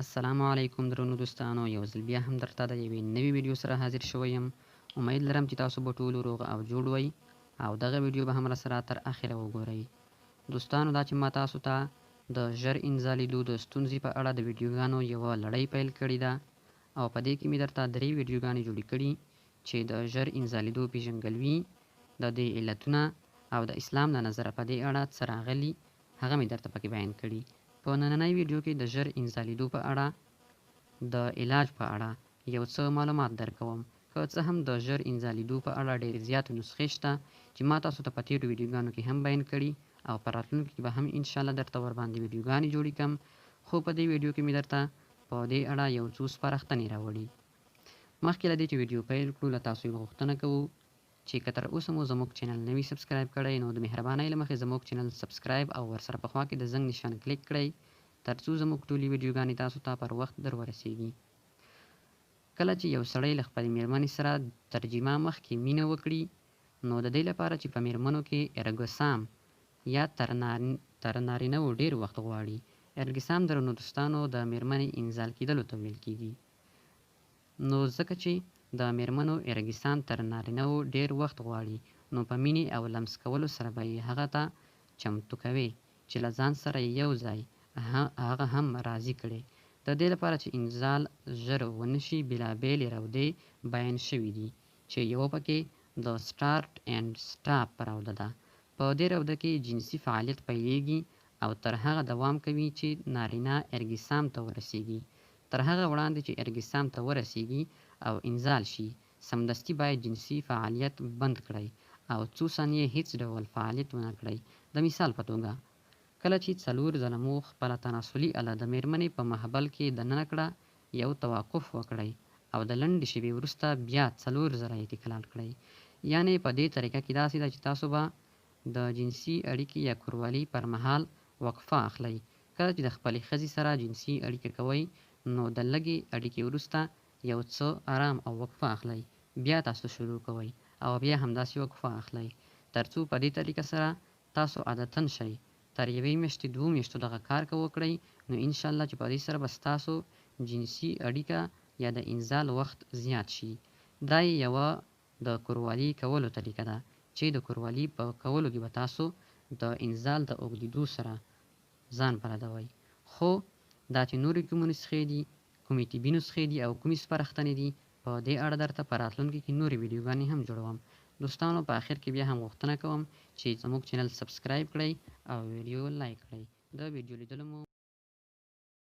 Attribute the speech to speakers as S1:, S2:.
S1: السلام علیکم درنو دوستانو، یو ځل بیا هم درته د یوې نوې ویډیو سره حاضر شوی یم. امید لرم چې تاسو به ټول روغ او جوړ وئ او دغه ویډیو به هم راسره تر اخره وګورئ. دوستانو، دا چې ما تاسو ته د ژر انزالیدو د ستونزې په اړه د ویډیوګانو یوه لړۍ پیل کړې ده او په دې کې مې درته درې ویډیوګانې جوړې کړي چې د ژر انزالیدو پیژنګلوي، د دې علتونه او د اسلام له نظره په دې اړه څه راغلي هغه مې درته پکې بیان کړي. په نننۍ ویډیو کې د ژر انزالیدو په اړه د علاج په اړه یو څه معلومات درکوم. که څه هم د ژر انزالیدو په اړه ډېرې زیاتې نسخې شته چې ما تاسو ته په تېرو ویډیوګانو کې هم بیان کړي او په راتلونکي کې به هم انشاءالله درته ورباندې ویډیوګانې جوړې کړم، خو په دې ویډیو کې مې درته په دې اړه یو څو سپارښتنې راوړي. مخکې له دې چې ویډیو پیل کړو، له تاسو یوه غوښتنه کوو چې که تر اوسه مو زموږ چینل نه وي سبسکرایب کړی، نو د مهربانۍ له مخې زموږ چینل سبسکرایب او ورسره په خوا کې د زنګ نشان کلیک کړئ، ترڅو زموږ ټولې ویډیوګانې تاسو ته پر وخت در ورسیږي. کله چې یو سړی له خپلې میرمنې سره تر جماع مخکې مینه وکړي، نو د دې لپاره چې په میرمنو کې ارګسام یا تر نارینه وو ډیر وخت غواړي. ارګسام درنو دوستانو د میرمنې انزال کیدلو ته ویل کیږي. نو ځکه چې د مېرمنو ارګسام تر نارینه وو ډېر وخت غواړي، نو په مینې او لمس کولو سره به یې هغه ته چمتو کوې چې له ځان سره یې یو ځای هغه هم راضي کړې. د دې لپاره چې انزال ژر ونه شي بېلابېلې رودې بیان شوې دي چې یوه پکې د سټارټ اینډ سټاپ روده ده. په دې روده کې جنسي فعالیت پیلېږي او تر هغه دوام کوي چې نارینه ارګسام ته ورسېږي. تر هغه وړاندې چې ارګسام ته ورسېږي او انزال شي، سمدستي باید جنسي فعالیت بند کړئ او څو ثانیې هېڅ ډول فعالیت ونه کړئ. د مثال په توګه، کله چې څلور ځله مو خپله تناسلي اله د مېرمنې په مهبل کې دننه کړه، یو تواقف وکړئ او د لنډې شېبې وروسته بیا څلور ځله یې تکرار کړئ. یعنې په دې طریقه کې داسې ده چې تاسو به د جنسي اړیکې یا کوروالي پر مهال وقفه اخلئ. کله چې د خپلې ښځې سره جنسي اړیکه کوئ، نو د لږې اړیکې وروسته یو څه ارام او وقفه اخلئ، بیا تاسو شروع کوئ او بیا همداسې وقفه اخلئ، ترڅو په دې طریقه سره تاسو عادتن شئ. تر یوې میاشتې دوو میاشتو دغه کار که وکړئ، نو انشاالله چې په دې سره به ستاسو جنسي اړیکه یا د انزال وخت زیات شي. دا یې یوه د کوروالي کولو طریقه ده چې د کوروالي په کولو کې به تاسو د انزال د اوږدیدو سره ځان بلدوئ. خو دا چې نورې کومې نسخې دي، کومې طبي نسخې دي او کومې سپارښتنې دي، په دې اړه درته په راتلونکي کې نورې ویډیوګانې هم جوړوم. دوستانو، په اخر کې بیا هم غوښتنه کوم چې زموږ چینل سبسکرایب کړئ او ویډیو لایک کړئ. د ویډیو لیدلو مو